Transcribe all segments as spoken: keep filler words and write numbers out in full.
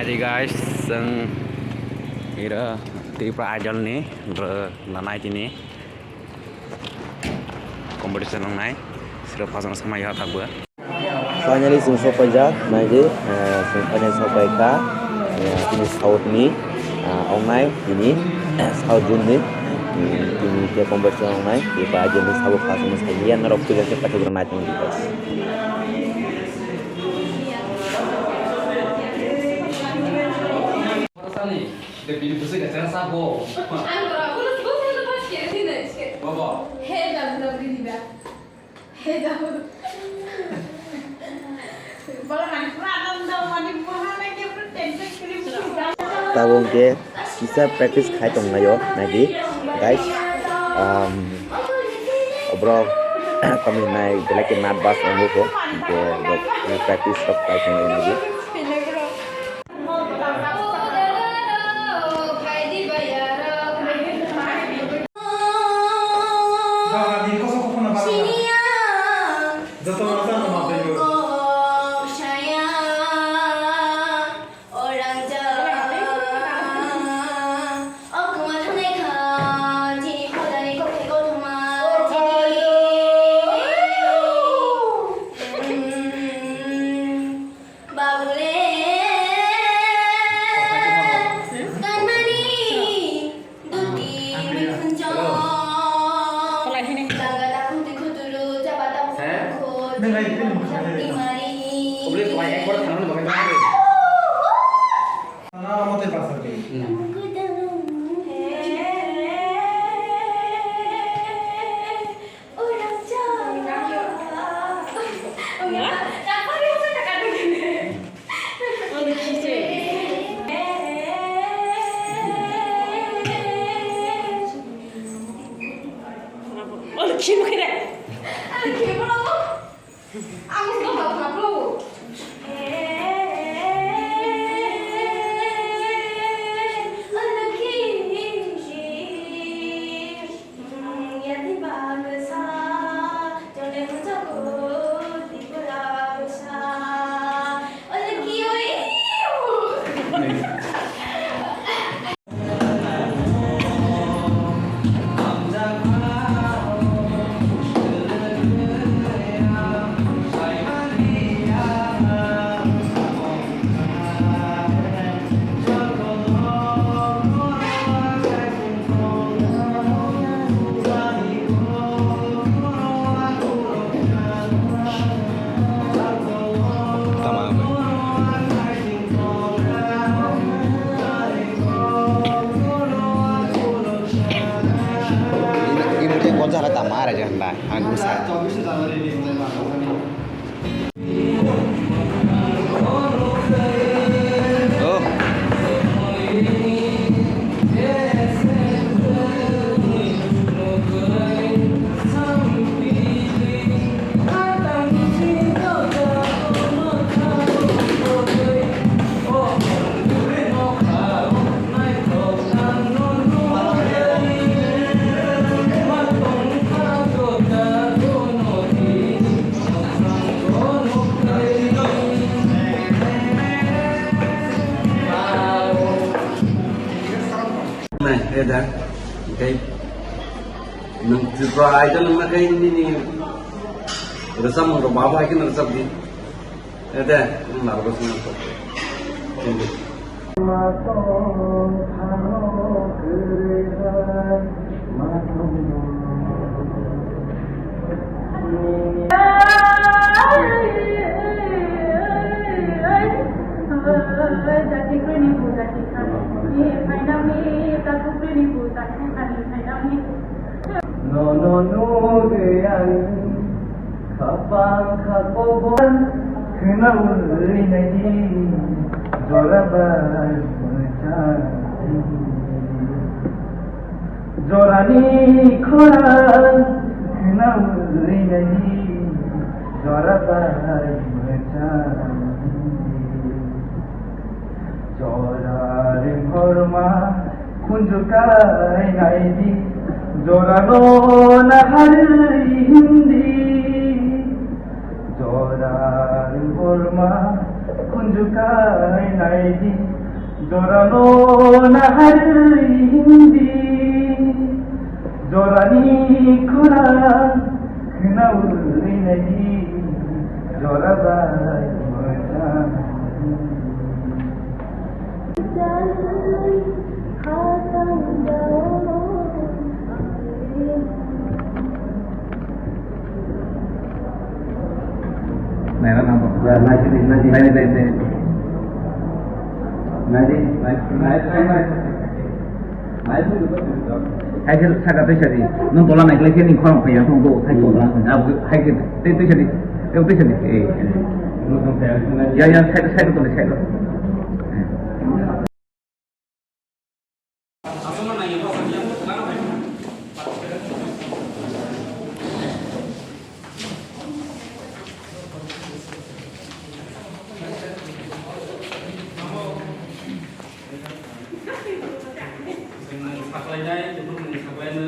Hi guys, chwng ira Tripura Idol ni ro nanai tini competition wngnai, sira phasang samai ya thakbo. Finally chwng sok paijak, naidi, eh, chwng finally sok pai kha, eh, tini South ni, ah, wngnai tini, South Zone ni, hmm, tini khe competition wngnai, Tripura Idol ni sabo phasang sai ya norok puja khe paithak rok nai tong di guys. Bobo. Tabuk hwnkhe kisa practice khai tonglaio, naidi guys. Um, borok tamo hinai belai khe nervous wngo kho, hwnkhe borok practice rok khai tonglaio, naidi. Babule, kanmani, duti, mikhunjong. Ganga takhuk twi khutulu, chapa takhuk khut, dimari. Sana mate pasal ke. Ini, ini dia gua jalan tamar aja, nah, anggur saya. Nai, eh, da. Tei nwng Tripura Idol wngma khe nini rwchapmung rok ma bo hai kheno rwchap di. Eh, de, nwng narwgo se nang kok. Thank you. Nono nugwi ang khapang khakobo khwnaui naidi jora bai mwchang. Jorani khorang khwnaui naidi jora bai mwchang. Jora ringkhorma khunju kai naidi, jorano naharwi himdi. Jora ringkhorma Jukai naidi, jorano naharwi hindi, jorani khuna khnawi naidi, jora bai moja. Naira nang bo. Naisidi, naisidi. Naidi, naidi, naidi. Naidi, naidi, naidi. Naidi, naidi. Hai khe saka twi sadi. Nwng tola naiklai khe ni khorang phai ya thung bo. Hai tola. Hai khe twi, twi sadi. Twi, twi sadi. Eh. Ya, ya, side, side to, side to. Saklainai, saklainai,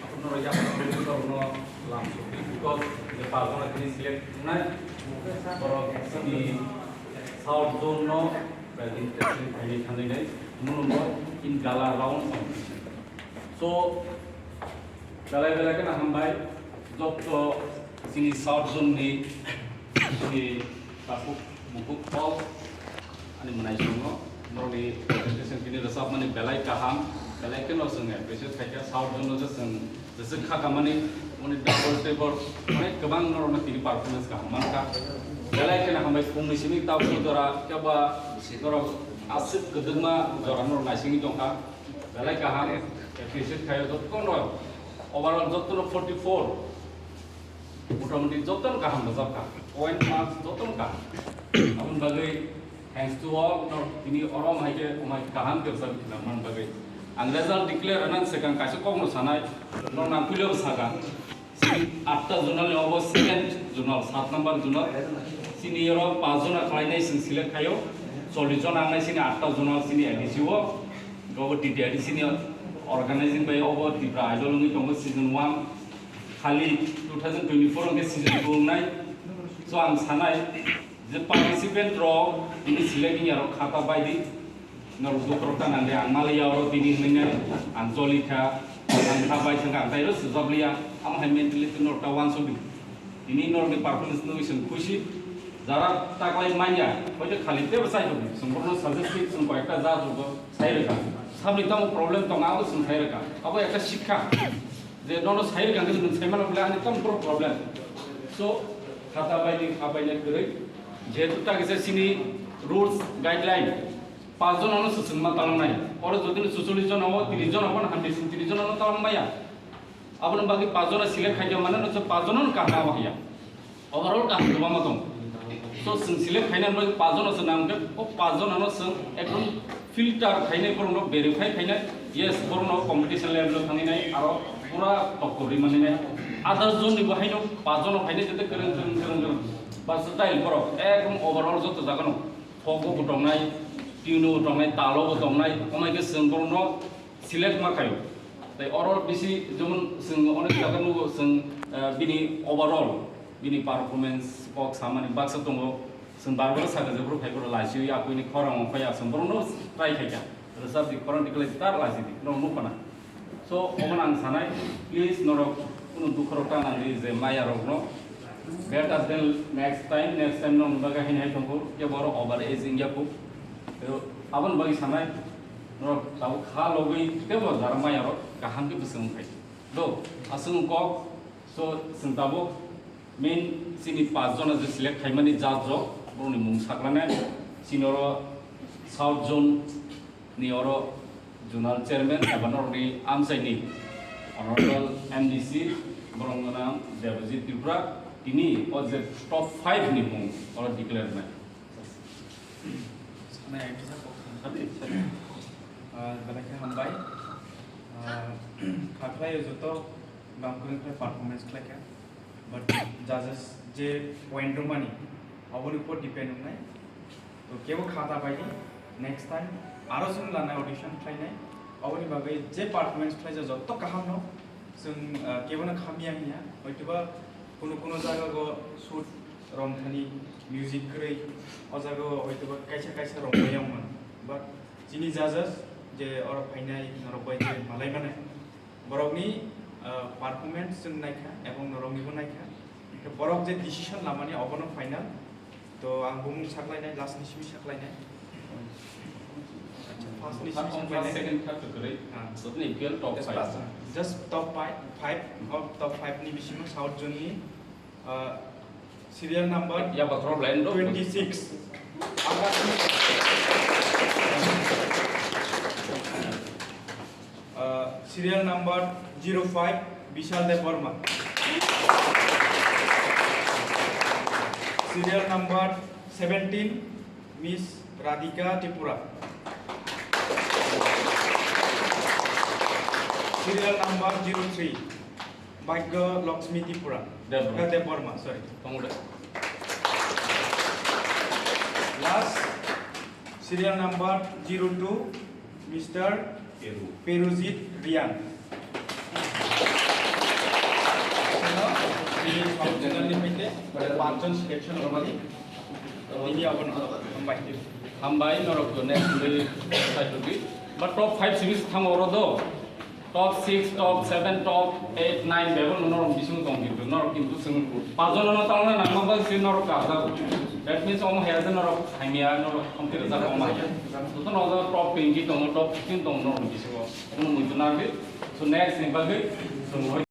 apono rojak, apono lam, because the park na kini select nai, borok sini South Zone no, President, President, Prime Minister nai, munumo in gala round competition. So, belai belai kheno hambai, jotto chini South Zone ni, chini Takhuk Mukuk Hall, ani mwnai songo, norokni presentation kini rwchapmani belai kaham, belai kheno chwng appreciate khaikha, South Zone no je chwng Jesa kha kamani, mani double table, onek kwbang norokno tini performance kaham mankha. Belai kheno hambai phungni simi tabuk jora keba norok aswk kwdwkma jora norok naisingwi tongkha. Belai kaham, appreciate khaio jottono, overall jottono forty four. Motamoti jottono kaham rwjapkha. Point marks jottono kaham. Aboni bagwi thanks to all, no, tini oro hai khe, omai kaham khe rwjak khna man bagwi. Ang result declare rwnang swkang kaisa kokno sanai, no nang puilio saka. Chini atta zonal ni obo second zonal, sat number zonal. Chini oro paanch jona khlainai chwng select khaio. Chollish jona wngnai chini atta zonal chini A D C o. Obo T T R D C ni organizing bai obo Tripura Idol wngwi tongo season one. Khali two thousand twenty-four hwnkhe season two wngnai. So ang sanai je participant rok tini select wngya rok khata baidi. Norok dukhrok ta nangde ang maliya oro tini hwnwi ang joli kha, ang kha bai thangkha, ang tairo sujak liya, amo hai mentality norok ta wansukdi. Tini norokni performance nugwi chwng khusi, jara taklai manya, hoite khali tebo chai tongo, chwng borokno suggest khe chwng koyekta ja jotto sai rwkha, sabni tamo problem tongo abo chwng sai rwkha, abo ekta sikha, je nono sai rwkha hwnkhe nwng sai mano bole ani tamo borok problem. So, khata baidi kha baina kwrwi, jehetu ta kisa chini rules, guideline, Paanch jona no swchwngma talangnai. Oro jodi no chuchollish jona o, tris jona phano hamya sing tris jona no talang maya. Aboni bagwi paanch jona select khaikha mane no se paanch jona no kaham ma hiya. Overall kaham kwbangma tong. So chwng select khainani bagwi paanch jona se nang khe, o paanch jona no chwng ekdom filter khainai borok no verify khainai, yes borok no competition level o thangwi nai aro pura tokko ri mani nai. Others joni bo haino paanch jona khainai jete kwrwng kwrwng kwrwng kwrwng. Ba style borok ekdom overall joto jaga no. Folk bo tongnai, tune bo tongnai, talo bo tongnai, omai khe chwng borokno select ma khaio. Tai oro bisi jemon chwng onek jaga nugo chwng, eh, bini overall, bini performance kok samani baksa tongo. Chwng bar bar saka je borok phai borok lachiwi akwini khorang o phai aswng borokno try khaikha. Rwchapdi khorang tikhlai tar lachidi, norok nukha na. So, omo ang sanai, please norok kunu dukhu rok ta nang di je maya rok no. Better than next time, next time no hwnba khe haino hai thangkhu, kebo oro over aging ya khu. Tei aboni bagwi sanai, norok tabuk kha logwi tebo jara maya rok kaham khe bwswng khai. Do, aswng kok, so, chwng tabuk main chini paanch jona je select khaimani judge rok, borokni mung saklanai, chini oro South Zone ni oro zonal chairman eba norokni amchaini honorable M D C borok gwnang Debojit Tripura, tini o je top five ni mung oro declare wngnai. Sanai ang kisa kok sanai. Ah, belai khe hambai. Ah, kha khlai o joto bangkwrwng khe performance khlai kha. But judges je point rwmani, aboni upor depend wngnai. To kebo khata baidi, next time aro chwng lanai audition khlainai. Aboni bagwi je performance khlaijak jotto kaham no, chwng, ah, kebono khamya hinya. Hoitoba kuno kuno jaga go shoot romthani music kwrwi o jaga o hoitoba kaisa kaisa rombai wngmano, but chini judges je oro phainai norok bai je malai mano, borokni, ah, performance chwng naikha ebong noroknibo naikha, hwnkhe borok je decision lamani obono final. To ang bumung saklainai, last ni simi saklainai. Acha, first ni simi saklainai. Second, third to kwrwi. Ah. Jotoni equal top five. Just top five, five of top five ni bisingo South Zone ni, ah, serial number twenty-six. Uh, serial number zero five, Bishal Debbarma. Serial number seventeen, Miss Radhika Tripura. Serial number zero three, Bhagya Lakshmi Tripura. Debbarma. Uh, Debbarma, sorry. Last, serial number zero two, Mister Perujit Riang. Ini South Zone ni phaite, pada panchon selection normally. Ini apa nama? Hambai. Hambai, norok to next week side to be. But top five series thang oro do. Top six, top seven, top eight, nine bebo norok bising tong kintu, norok kintu chwng pajon no tangna nangma ba si norok kajago. That means omo haya je norok hamya, norok hamti rwjak omo haya. So to norok top twenty tongo, top fifteen tongo norok bisingo. Omo muitu nangdi. So next ni bagwi chwng